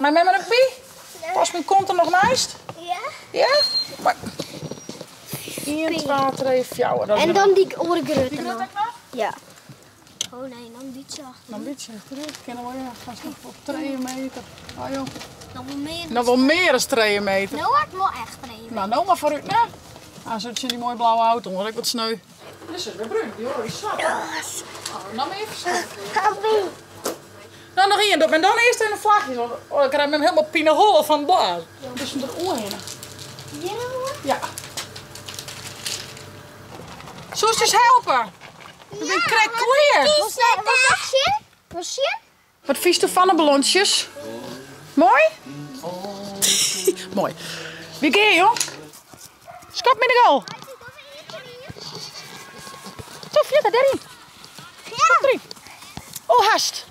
Mei memme der by? Past myn kont der noch neist? Ja. Ja? Moai. 1, 2, 3, 4. En dan dy oare grutte. Dy grutte ek noch? Ja. Oh nee, noch in bytsje achterút. Noch in bytsje achterút. Kinne wol, ja. Hast noch op 3 meter. Oh joh. Noch wol mear. Noch wol mear as 3 meter. No ek wol echt 3 meter. Nou, no mar foarút, ne? Ah, zo tsjin dy moaie blauwe auto, hoor ik wat sneu. Dit is wer brún, dy oare wie swart. Oh, noch mear ferskil. No, noch ien. Doch men dan earst even de flagjes, want oh, dan krijt mem helemaal pineholle fan it blazen. Dus der oerhinne. Hjir Ja. Soest ús helpe? We binne krekt klear. Wat dat sjen? Wat sjen? Wat fynst do fan de ballontsjes? Moai? Moai. Wy gean, jong. Skop my de goal. Zo, fierder, dêryn. Skop deryn. Oh, hast.